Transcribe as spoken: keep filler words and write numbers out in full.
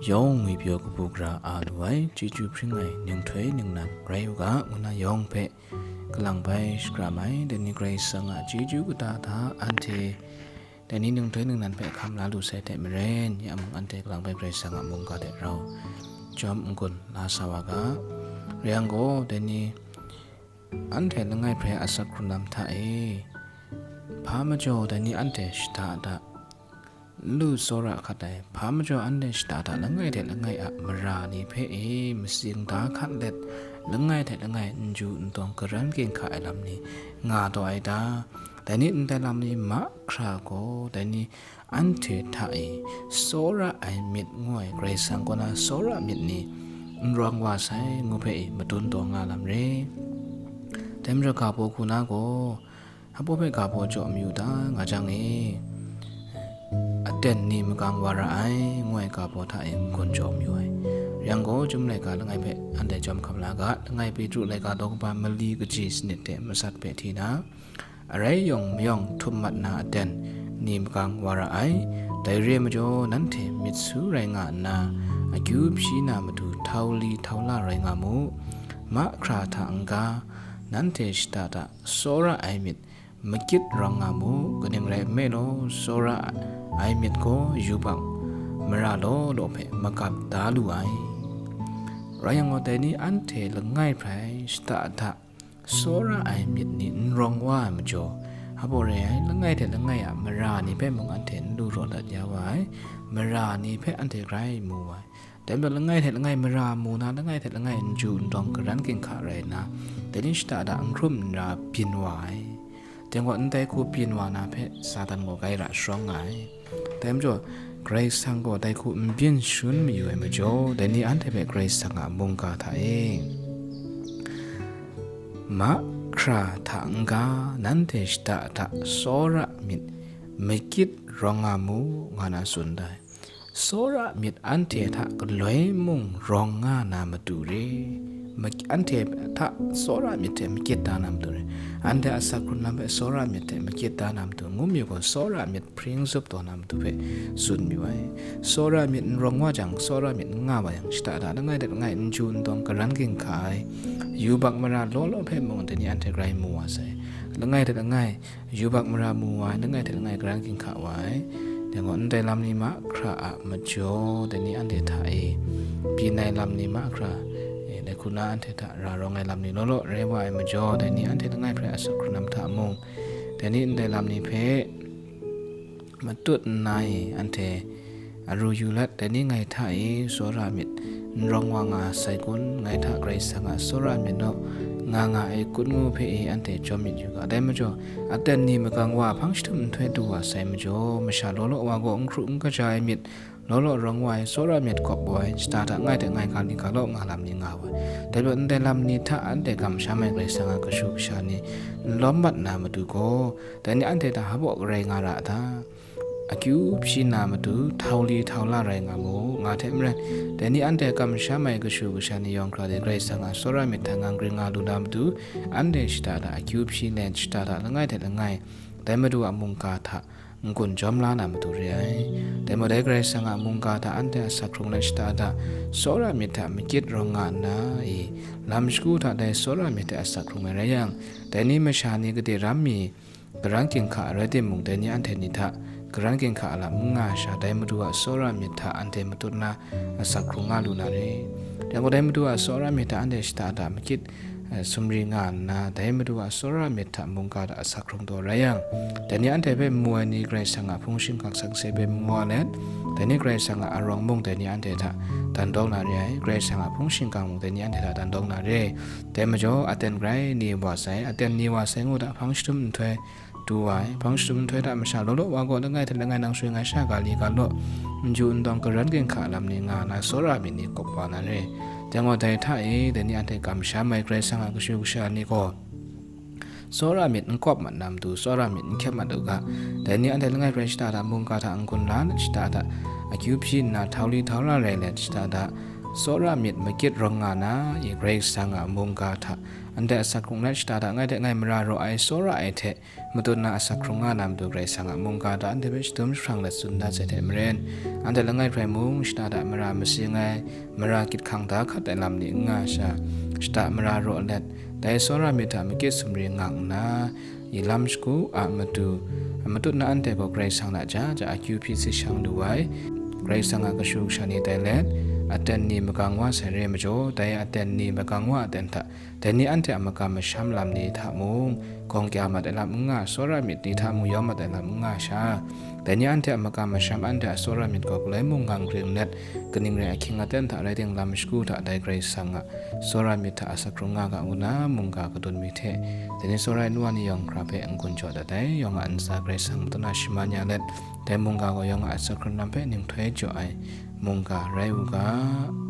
yawng ngwi pyaw kabu gara a lu ai, chyeju hpring ai ninghtoi ningnan rai u ga, ngu na yawng hpe kalang bai shakram ai. Dai ni Karai Kasang a chyeju kata hta anhte dai ni ninghtoi ningnan hpe hkam la lu sai hte maren, ya mung anhte kalang bai Karai Kasang a mungga hte rau chyawm n-gun la sa wa ga. Rai yang gaw, dai ni anhte langai hpe asak hkrung lam hta e, hpa majaw dai ni anhte shada da n lu tsawra hkat ai, hpa majaw anhte shada da langai hte langai a mara ni hpe e matsing da hkat let, langai hte langai n ju n dawng garan ginhka ai lam ni nga taw ai ta? Dai ni ndai lam ni mahkra gaw, dai ni anhte hta e tsawra ai myit ngu ai Karai Kasang kaw na tsawra myit ni n rawng wa sai ngu hpe e madun taw nga lam re. Dai majaw ga baw hku na gaw, hpa baw hpe ga baw jaw mayu ta nga jang e, aten ni magang wa ra ai, ngu ai ga baw hta e n-gun jaw mayu ai. Rai yang gaw, Chyum laika langai hpe anhte chyawm hkam la ga, langai Petru laika daw kaba mali kaji sanit hte masat hpe hti na, arai yawng mayawng htum mat na aten ni magang wa ra ai. Dai re ai majaw, nanhte myit su rai nga nna, akyu hpyi na matu htau li htau la rai nga mu. Mahkra hta n-ga, nanhte shada da tsawra ai myit makyit rawng nga mu, kaning rai nme law, tsawra ai myit gaw yubak mara law law hpe magap da lu ai. Rai yang gaw, dai ni anhte langai hpe shada da tsawra ai myit ni n rawng wa ai majaw, hpa baw re ai, langai hte langai a mara ni hpe mung anhte n lu raw dat ya wa ai, mara ni hpe anhte grai mu wa ai. Dai majaw, langai hte langai mara mu na, langai hte langai n ju n dawng garan ginhka rai nna, dai ni shada da n hkrum n ra byin wa ai. Dai gaw, ndai hku byin wa na hpe Satan gaw grai ra sharawng nga ai. Dai majaw, Karai Kasang gaw dai hku n byin shangun mayu ai majaw, dai ni anhte hpe Karai Kasang a mungga hta e, mahkra hta n-ga, nanhte shada da tsawra myit makyit rawng nga mu, nga na tsun da ai. Tsawra myit anhte hta galoi mung rawng nga na matu re. Mak-, anhte hta tsawra myit hte makyit da na matu re. Anhte asak hkrung lam hpe tsawra myit hte makyit da na matu, ngu mayu gaw, tsawra myit hpring zup taw na matu hpe tsun mayu ai. Tsawra myit n rawng wa jang, tsawra myit n nga wa yang, shada da langai hte langai n ju n dawng garan ginhka ai yubak mara law law hpe mung dai ni anhte grai mu wa sai. Langai hte langai yubak mara mu wa ai, langai hte langai garan ginhka wa ai. Dai gaw, ndai lam ni mahkra a majaw, dai ni anhte hta e byin ai lam ni mahkra, e, dai hku na anhte hta ra rawng ai lam ni law law rai wa ai majaw, dai ni anhte langai hpe asak hkrung lam hta mung, dai ni ndai lam ni hpe matut nna e anhte aru yu let, dai ni ngai hta e tsawra myit n rawng wa nga sai kun, ngai hta Karai Kasang a tsawra myit naw nga nga ai kun ngu hpe e anhte chyawm myit yu ga. Dai majaw, aten ni magang wa hpang jahtum nhtoi du wa sai majaw, masha law law wa gaw n hkru n kaja ai myit, law law rawng wa ai tsawra myit kawp wa ai, shada hta ngai hte ngai ga li ga law nga lam ni nga wa ai. Dai majaw, ndai lam ni hta anhte kamsham ai Karai Kasang a kashu kasha ni n lawm mat na matu gaw, dai ni anhte hta hpa baw rai nga ra a ta? Akyu hpyi na matu htau li htau la rai nga mu, nga hte maren, dai ni anhte kamsham ai kashu kasha ni yawng hkra de Karai Kasang a tsawra myit hta ngang gring nga lu na matu, anhte shada da akyu hpyi let, shada da langai hte langai dai Madu a mungga hta n-gun jawm la na matu re ai. Dai majaw, dai Karai Kasang a mungga hta anhte asak hkrung let, shada da tsawra myit hta makyit rawng nga nna, i lam shagu hta dai tsawra myit hte asak hkrung ai rai yang, dai ni masha ni gade ram mi garan ginhka ai rai timung, dai ni anhte ni hta garan ginhka a lam n nga ai sha, dai Madu a tsawra myit hta anhte matut nna asak hkrung nga lu na re. Dai gaw, dai Madu a tsawra myit hta anhte shada da makyit, eh, sumri nga nna, dai Madu a tsawra myit hta mungga hta asak hkrung taw rai yang, dai ni anhte hpe mu ai ni Karai Kasang a hpung shingkang sakse hpe mu wa let, dai ni Karai Kasang a arawng mung dai ni anhte hta dan dawng na re ai, Karai Kasang a hpung shingkang mung dai ni anhte hta dan dawng na re ai. Dai majaw, aten grai ni wa sai, aten ni wa sai ngu hta hpang jahtum nhtoi du wa ai, hpang jahtum nhtoi hta masha law law wa gaw langai hte langai nang shoi ngai sha ga li ga law, n ju n dawng garan ginhka lam ni nga na tsawra myit ni kawp wa na re. Dai gaw, dai hta e, dai ni anhte kamsham ai Karai Kasang a kashu kasha ni gaw, tsawra myit n kawp mat na matu, tsawra myit n hkyep mat u ga. Dai ni anhte langai hpe shada da mungga hta n-gun la let, shada da akyu hpyi nna htau li htau la rai let, shada da tsawra myit makyit rawng nga na, i Karai Kasang a mungga hta anhte asak hkrung let shata da ngai hte ngai mara raw ai, tsawra ai hte matut na asak hkrung nga na matu Karai Kasang a mungga hta anhte hpe shadum jahprang let tsun dat sai hte maren, anhte langai hkrai mung shata da mara masing ai, mara gyit hkang da hkat ai lam ni n nga sha, shata mara raw let, dai tsawra myit hta makit sumri nga nna, i lam shagu a matu, a matut na anhte gaw Karai Kasang hta ja ja akyu hpyi si shang lu ai, Karai Kasang a kashu kasha ni tai let, aten ni magang wa sai re ai majaw, dai aten ni magang wa aten hta, dai ni anhte a makam masham lam ni hta mung, gawng kya mat ai lam n nga, tsawra myit ni hta mung yawm mat ai lam n nga sha, dai ni anhte a makam masham anhte a tsawra myit gaw galoi mung ngang ring let, kaning rai ahkying aten hta rai ting lam shagu hta dai Karai Kasang a tsawra myit hta asak hkrung nga ga ngu na mungga kadun mi hte, dai ni tsawra ai nu wa ni yawng hkra hpe n-gun jaw dat ai, yawng a ntsa Karai Kasang matut na shaman ya let, dai mungga gaw yawng a asak hkrung lam hpe ninghtoi jaw ai mungga rai u ga.